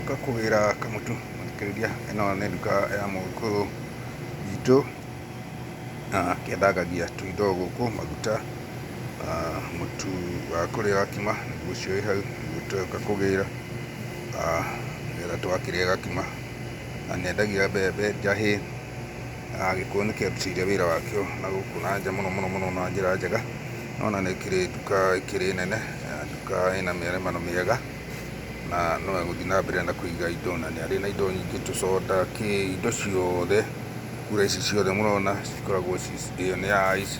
Twoka kũgĩra kamũtu mũthikĩrĩria, ĩno nĩ nduka ya mũgĩkũyũ witũ, na kĩendangagia tũindo gũkũ, maguta, mũtu wa kũrĩa gakima nĩguo ũcio wĩ hau, nĩguo twoka kũgĩra, nĩgetha tũgakĩrĩa gakima. Na nĩ endagia mbembe, njahĩ, Gĩkũyũ nĩ kĩarutĩire wĩra wakĩo na gũkũ na nja mũno mũno mũno na njĩra njega, no ona nĩ ĩkĩrĩ nduka ĩkĩrĩ nene, nduka ĩna mĩaremano mĩega, na no egũthiĩ na mbere na kũiga indo na nĩ arĩ na indo nyingĩ tũcoda kĩ, indo ciothe, cooler ici ciothe mũrona cikoragwo ĩyo nĩ ya ice,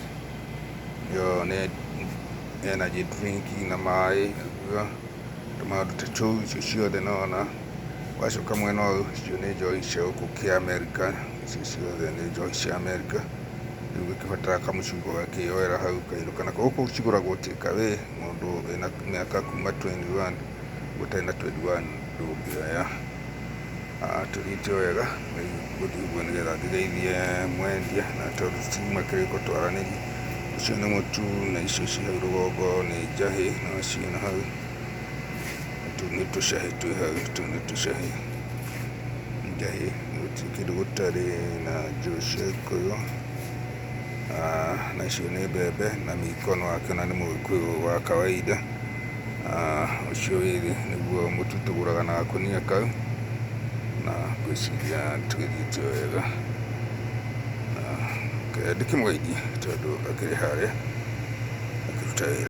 ĩyo nĩ energy drink na maĩ, tũmaũndũ ta tũu, icio ciothe nĩwona. Wacoka mwena ũyũ, icio nĩ njohi cia gũkũ kĩamerika, icio ciothe nĩ njohi cia Amerika, rĩu ũngĩkĩbatara kamũcuba ũgakĩyoera hau ũkainũka nako. Gũkũ cigũragwo take away, mũndũ wĩna mĩaka kuma 21, ũtarĩ na 21 ndũngĩoya. Tũthiĩte o wega, rĩu ngũthiĩ ũguo nĩgetha ngĩgeithie mwendia na tondũ tiuma kĩrĩko twaranĩrie. Ũcio nĩ mũtu na icio ciĩ hau rũgongo nĩ njahĩ no ciona hau. Tũu nĩ tũcahĩ twĩ hau, tũu nĩ tũcahĩ, njahĩ, gũtirĩ kĩndũ gũtarĩ na njũĩ cia gĩkũyũ, na icio nĩ mbembe na mĩiko nĩ wakĩona nĩ mũgĩkũyũ wa kawaida, ũcio wĩ thĩ nĩguo mũtu tũgũraga na gakũnia kau, na ngwĩciria tũgĩthiĩte o wega, na reke ndĩkĩmũgeithie tondũ akĩrĩ harĩa akĩruta wĩra.